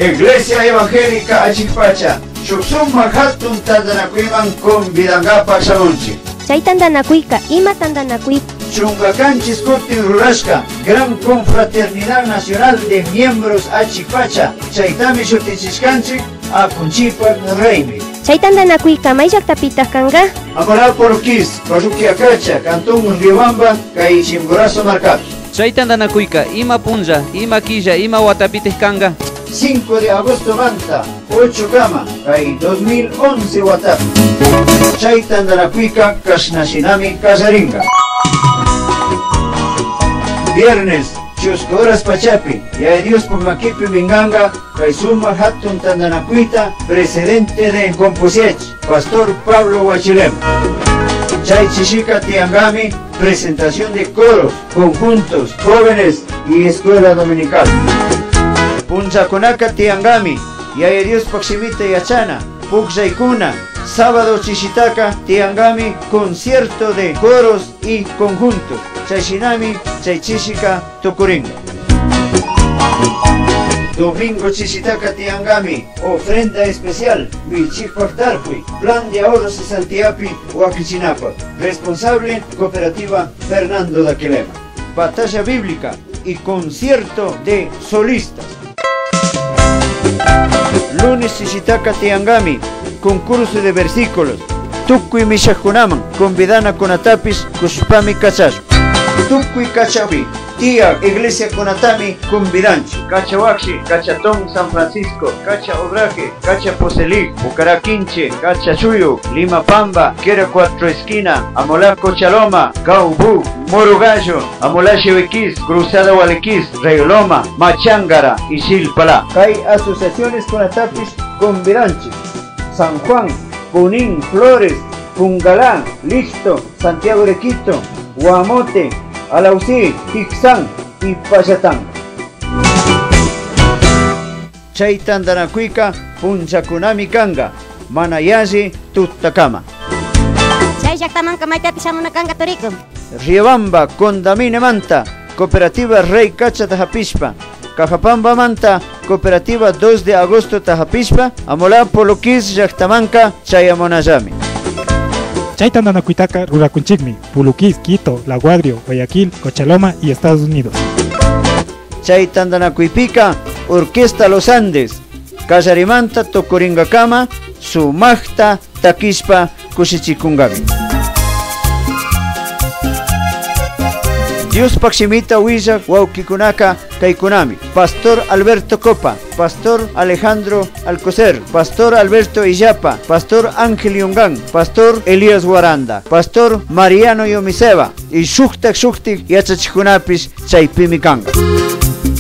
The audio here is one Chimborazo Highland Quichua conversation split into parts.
Iglesia Evangélica Achikpacha, shuk sumak hatun tantanakuyman convidangapak shamunchik. Chay tantanakuyka, ima tantanakuy? 17 kutin rurashka Gran Confraternidad Nacional de Miembros Achikpacha, chaytami shutichishkanchik Apunchikpak Raymi. Chay tantanakuyka may llaqtapitaq kanqa? Amolá Poroquis, parroquia Cacha, Cantón Riobamba, kay Chimborazo markapi. Chay tantanakuyka ima punlla, ima killa, ima watapitaq kanqa? 5 de agosto manta, 8 kama, kay 2011 watapi. Chay tantanakuyka kashnashinami kallarinka. Viernes, chusku horas pachapi, Yaya Diospaj makipi minkanga, kay sumak hatun tantanakuyta, presidente de Composiech, Pastor Pablo Huachilem. Chay chishika tiangami, presentación de coros, conjuntos, jóvenes y escuela dominical. Punchakunaka tiangami, Yaya Diospaj shimita yachana, pukllaykuna, sábado chishitaka tiangami, concierto de coros y conjuntos. Chayshinami, chay chishika tukuringa. Domingo chishitaka tiangami, ofrenda especial, michikpak tarpuy, plan de ahorros de Santiapi, Huaquichinapa. Responsable, Cooperativa Fernando Daquilema. Batalla bíblica y concierto de solistas. Lunes chishitaka tiangami, concurso de versículos. Tukuy mishakunaman, convidana kunatapis, kushpami kachash. Tukuy kachapi, tía Iglesia Kunatami, convidanchi. Cachahuaxi, Cachatón, San Francisco, Cacha Obraje, Cacha Poselí, Bucaraquinche, Cacha Chuyo, Lima Pamba, Quera Cuatro Esquina, Amolá Cochaloma, Gaubú, Moro Gallo, Amolá Chevequís, Cruzada Gualequís, Regloma, Machángara y Chilpalá. Hay asociaciones Kunatapis, convidanchi. San Juan, Punín, Flores, Pungalá, Listo, Santiago de Quito, Guamote, Alausí, Tixán y Payatán. Chay tantanakuika punchakunami kanga, manayalli tutakama. Chay llaqtamanka maytapi shamuna kanka turiku. Riobamba, Condamine Manta, Cooperativa Rey Cacha Tajapishpa, Cajapamba Manta, Cooperativa 2 de Agosto Tajapishpa, Amolá Poloquis llaqtamanka chayamunallami. Chay tantanakuytaka rurakunchikmi, Puluquis, Quito, La Guadrio, Guayaquil, Cochaloma y Estados Unidos. Chay tantanakuypika, Orquesta Los Andes, Kallarimanta tukuringakama, sumakta takishpa kushichikungami. Diospaj shimita willak wawkikunaka kaykunami. Pastor Alberto Copa, Pastor Alejandro Alcocer, Pastor Alberto Illapa, Pastor Ángel Yungán, Pastor Elías Guaranda, Pastor Mariano Yomiseba y shuktak shuktik yachachikunapis chaypimi kanga.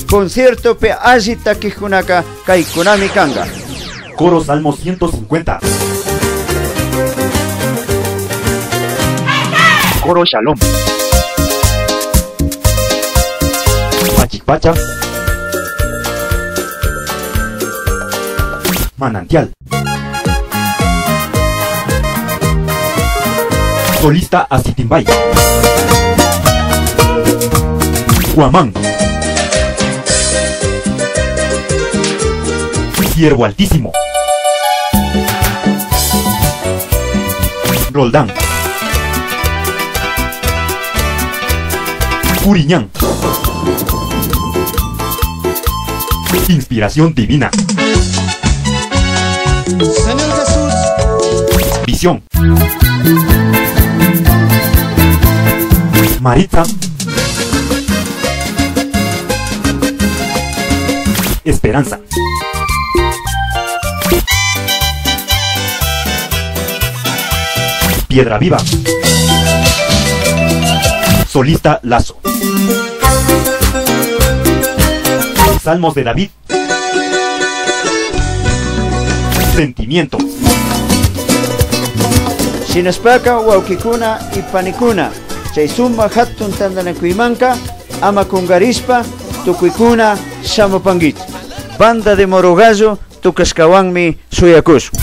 Concierto pe alli takikunaka kaykunami kanga. Coro Salmo 150. Coro Shalom. Achikpacha, Manantial, Solista Asitimbay, Huamán, Siervo Altísimo, Roldán, Curiñán, Inspiración Divina, Señor Jesús, Visión, Maritza, Esperanza, Piedra Viva, Solista Lazo, Salmos de David, Sentimiento. Shinaspaka wawkikuna y panikuna, chay sumak hatun tantanakuymanka, ama kungarishpa, tukuykuna shamupankichik. Banda de Morogallo, tukashkawanmi suyakushun.